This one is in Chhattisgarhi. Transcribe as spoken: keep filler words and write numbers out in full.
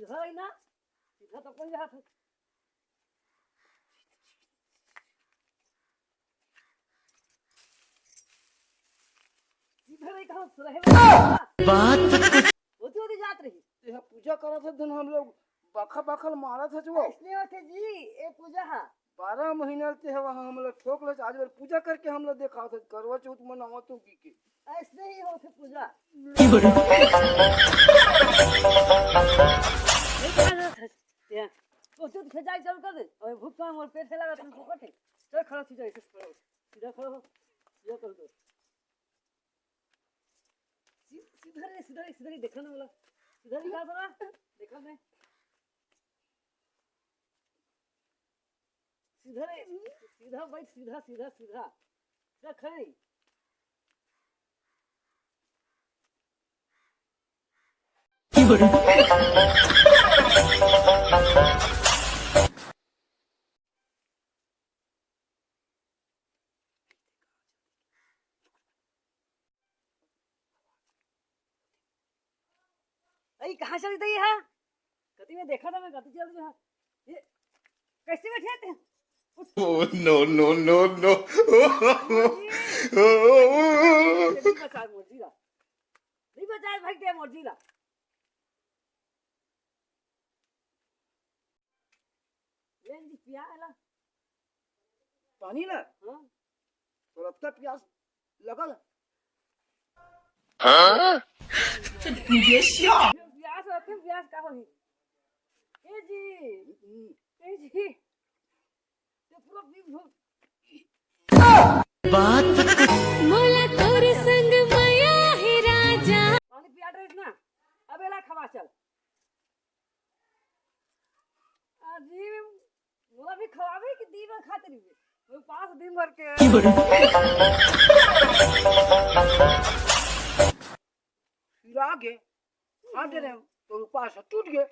सीधा ही ना, सीधा तो अपन जात है। सीधा नहीं कहा, रहे बात होती होती जात रही। तेहा पूजा करत हे धन हम लोग बखा बखल मारत हे जो। ऐसने होथे जी, ए पूजा हा। बारह महीना ते हवा हम लोग ठोक ले, आज बार पूजा करके हम लोग देखावत हे, करवा चौथ मनावत हो की के। ऐसने ही होथे पूजा। नहीं करत हे। या, तो चुप से जाए चल कर दे। अबे भूख का मोर पेट से लगा तुम फोकट है। चल खड़ा सीधा ऐसे खड़ा हो। सीधा खड़ा हो। ये कर दो। सी-, सीधा रे, सीधा रे, सीधा रे, देखा ना बोला। सीधा रे, कहा था ना? देखा मैं। सीधा रे, सीधा बैठ, सीधा, सीधा, सीधा। सीधा खड़े। अरे, कहाँ चली गई है? कति में देखा था मैं, कति चल रही है। ये कैसे बैठे थे? Oh, no, no, no, no। नहीं बचा मोर जीरा। नहीं बचा भाई, दे मोर जीरा। ले जी, पिया ला। पानी ला? हाँ। तो रत्ता प्यास लगल। हाँ? प्यास रहते, प्यास का होही? ए जी, हम्म। ए जी, ये पूरा दिन भर बात मोला तोर संग मया हे राजा। पानी पिया रहे ना, अब एला खवा चल। अजीब, मोला भी खवावे कि दिन भर खाते रहिबे? वो पास दिन भर के। फिर आगे खा दे रहे हो, तो उपास टूट गए।